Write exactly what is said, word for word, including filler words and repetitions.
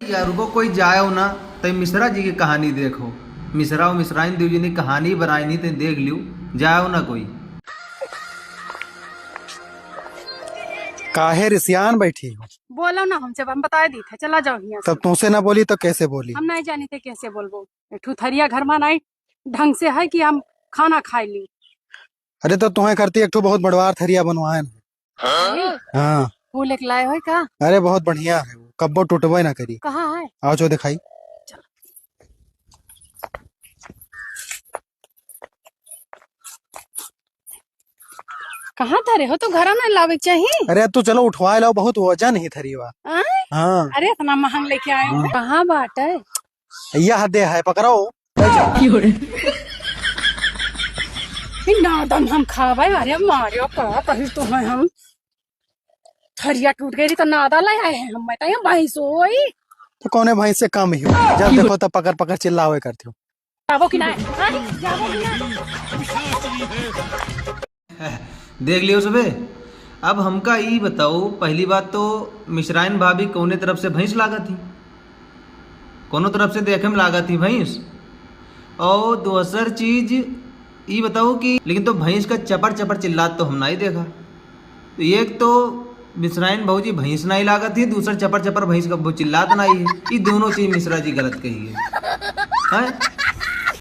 यार रुको, कोई जायो ना, तै मिश्रा जी की कहानी देखो। मिश्रा और मिश्राइन देव जी ने कहानी बनाई नहीं, तै देख लियो, जायो ना कोई। काहे रिसियान बैठी हो? बोलो ना हमसे, हम बताए दी थे, चला जाओ यहाँ से। तब तुमसे ना बोली तो कैसे बोली? हम नहीं जानी थे कैसे बोलबो। एक ठो थरिया घर मा नहीं ढंग से है कि हम खाना खाए ली। अरे तो तुम्हें करती एक ठो बहुत बड़वार थरिया बनवाए ना। अरे, हाँ। वो लेके लाए हो का? अरे बहुत बढ़िया है वो, कब्बो टूटबे ना करी। कहाँ है? आओ जो दिखाई। कहाँ धरे हो? तो घर में लावे के चाहिए। अरे तू चलो उठवाए लाओ, बहुत वजन ही थरिया। आय? हाँ। अरे इतना महंग लेके आए हो। हाँ। कहाँ बाटे? यह दे है, पकड़ो। ई नादन हम खावे, अरे मारियो का कही तो है हम। थरिया टूट गई तो नादा ले आए हैं हम, मैं तो ये भैंस होई। तो कौने भैंस से कम ही हो? जब देखो तब पकड़ पकड़ चिल्लावे करते हो। जाबो कि ना? हाँ? जाबो कि ना? देख लियो सबे। अब हमका ई बताओ, पहली बात तो मिश्राइन भाभी कौने तरफ से भैंस लागत ही? कोनो तरफ से देखे में लागत ही भैंस। और दूसर चीज ई बताओ कि लेकिन तो भैंस का चपर चपर चिल्लात तो हम नाई देखा। तो एक तो मिश्राइन भौजी भैंस नाई लागत ही, दूसर चपर चपर भैंस का वो चिल्लात नाई है। ई दोनों चीज मिश्रा जी गलत कही है। हैं?